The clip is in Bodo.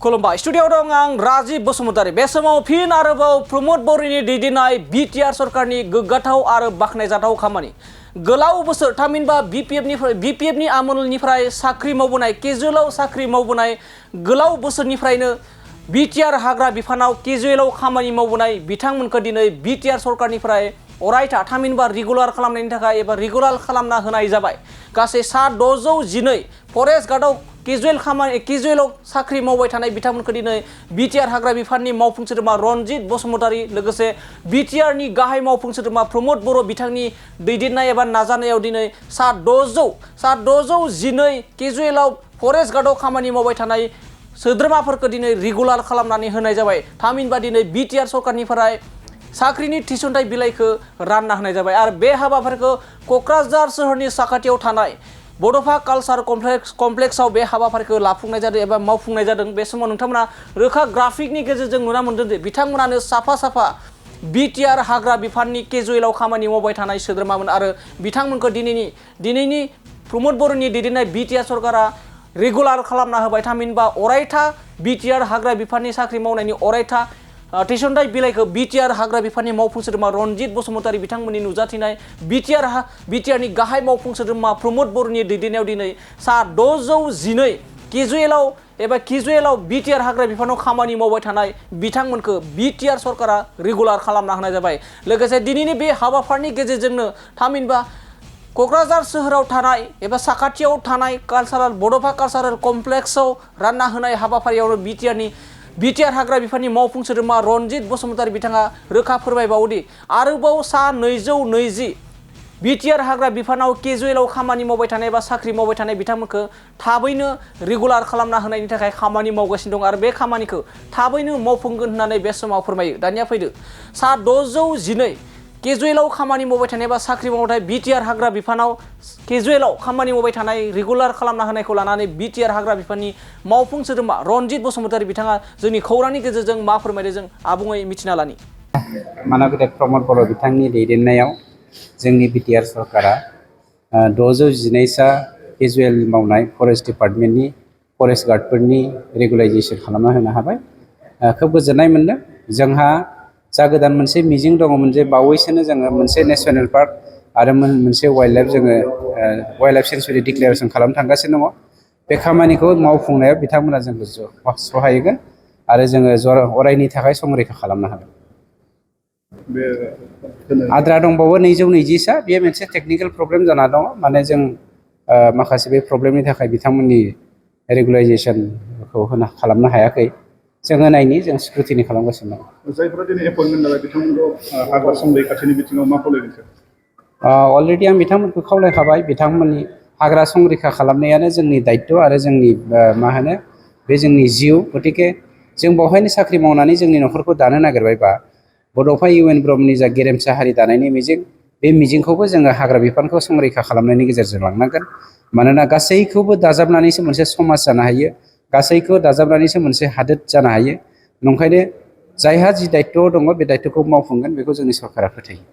खुलुमबाय स्टुडियोआव दं आं राजीव बसुमतारी। बे समाव फिन आरोबाव प्रमोद बर'नि दैदेननाय बिटिआर सरकारनि गोग्गाथाव आरो बाख्नायजाथाव खामानि गोलाव बोसोर थामहिनबा बिपिएफनि आमोलनिफ्राय साख्रि मावबोनाय केजुएलाव साख्रि मावबोनाय गोलाव बोसोरनिफ्रायनो बिटिआर हाग्रा बिफानाव केजुएलाव खामानि मावबोनाय बिथांमोनखौ दिनै बिटिआर सरकारनिफ्राय अरायथा थामहिनबा रेगुलार खालामनायनि थाखाय एबा रेगुलार खालामना होनाय जाबाय। गासै 612 फरेस्ट गार्डआव केजुएलाव साख्रि मावबाय थानाय बिथांमोनखौ दिनै बिटिआर हाग्रा बिफाननि मावफुं सोद्रोमा रनजित बसुमतारी लोगोसे बिटिआरनि गाहाय मावफुं सोद्रोमा प्रमोद बर' बिथांनि दैदेननाय एबा नाजानायाव दिनै 612 केजुएलाव फरेस्ट गार्डआव खामानि मावबाय थानाय सोद्रोमाफोरखौ दिनै रेगुलार खालामनानै होनाय जाबाय। थामहिनबा दिनै बिटिआर सरकारनिफ्राय साख्रिनि थिसनथाइ बिलाइखौ रानना होनाय जाबाय आरो बे हाबाफारिखौ क'क्राझार सोहोरनि साखाथियाव थानाय बड'फा कालचार कमप्लेक्सआव बे हाबाफारिखौ लाफुंनाय जादों एबा मावफुंनाय जादों। बे समाव नोंथांमोना रोखा ग्राफिकनि गेजेरजों नुना मोन्दों दि बिथांमोनानो साफा बिटिआर हाग्रा बिफाननि केजुएलाव खामानि मावबाय थानाय सोद्रोमामोन आरो बिथांमोनखौ दिनैनि प्रमोद बर'नि दैदेननाय बिटिआर सरकारा रेगुलार खालामना होबाय। थामहिनबा अरायथा बिटिआर हाग्रा बिफाननि साख्रि मावनायनि अरायथा थिसनथाइ बिलाइखौ बिटिआर हाग्रा बिफाननि मावफुं सोद्रोमा रनजित बसुमतारी बिथांमोननि नुजाथिनाय बिटिआरनि गाहाय मावफुं सोद्रोमा प्रमोद बर'नि दैदेननायाव दिनै 612 केजुएलाव बिटिआर हाग्रा बिफानाव खामानि मावबाय थानाय बिथांमोनखौ बिटिआर सरकारा रेगुलार खालामना होनाय जाबाय। लोगोसे दिनैनि बे हाबाफारिनि गेजेरजोंनो थामहिनबा क'क्राझार सोहोराव थानाय एबा साखाथियाव थानाय बड'फा कालचारेल कमप्लेक्सआव रानना होनाय हाबाफारियावनो बिटिआर हाग्रा बिफाननि मावफुं सोद्रोमा रनजित बसुमतारी बिथाङा रोखा फोरमायबावोदि आरोबाव 220 बिटिआर हाग्रा बिफानाव केजुएलाव खामानि मावबाय थानाय एबा साख्रि मावबाय थानाय बिथांमोनखौ थाबैनो रेगुलार खालामना होनायनि थाखाय खामानि मावगासिनो दं आरो बे खामानिखौ थाबैनो मावफुंगोन होननानै बे समाव फोरमायो। दानिया फैदो 612 केजुएलाव खामानि मावबाय थानाय एबा साख्रि मावबाय थानाय बिटिआर हाग्रा बिफानाव केजुएलाव खामानि मावबाय थानाय रेगुलार खालामना होनायखौ लानानै बिटिआर हाग्रा बिफाननि मावफुं सोद्रोमा रनजित बसुमतारी बिथाङा जोंनि खौरांनि गेजेरजों मा फोरमायदों जों आबुङै मिथिना लानि। मानगोदेर प्रमोद बर' बिथांनि दैदेननायाव जोंनि बिटिआर सरकारा 612 केजुएल मावनाय फरेस्ट डिपार्टमेन्टनि फरेस्ट गार्डफोरनि रेगुलाइजेसन खालामना होनो हाबाय। खोब गोजोननाय मोन्दों। जोंहा जा गोदान मोनसे मिजिं दङमोन जे बावैसोनो जोङो मोनसे नेसनेल पार्क आरो मोनसे वाइल्ड लाइफ सेंसुरि डिक्लेरेसन खालामनो थांगासिनो दङ। बे खामानिखौ मावफुंनायाव बिथांमोना जोंखौ सहाय होगोन आरो जोङो अरायनि थाखाय संरैखा खालामनो हागोन। आद्रा दंबावो 220 बेयो मोनसे टेकनिकेल प्रब्लेम जाना दङ। माने जों माखासे बे प्रब्लेमनि थाखाय बिथांमोननि रेगुलाइजेसनखौ खालामनो हायाखै। जोङो जों स्क्रुटिनि खालामगासिनो दं। जायफोरा दिनै एपइन्टमेन्ट नालाय बिथांमोनखौ हाग्रा संरैखाथिनि बिथिङाव मा खावलायदों? अलरेडि आं बिथांमोनखौ खावलायखाबाय। बिथांमोननि हाग्रा संरैखा खालामनायानो जोंनि दायित्व आरो जोंनि बे जोंनि जिउ। गतिके जों बेवहायनो साख्रि मावनानै जोंनि न'खरखौ दानो नागिरबायबा बड'फा इउएन ब्रह्मनि जा गेरेमसा हारि दानायनि मिजिं, बे मिजिंखौबो जोङो हाग्रा बिफानखौ संरैखा खालामनायनि गेजेरजों लांनांगोन। मानोना गासैखौबो दाजाबनानैसो मोनसे समाज जानो हायो, गासैखौबो दाजाबनानैसो मोनसे हादोर जानो हायो। नंखायनो जायहा जि दायित्व दङ बे दायित्वखौ मावफुंगोन बेखौ जोंनि सरकारा फोथायो।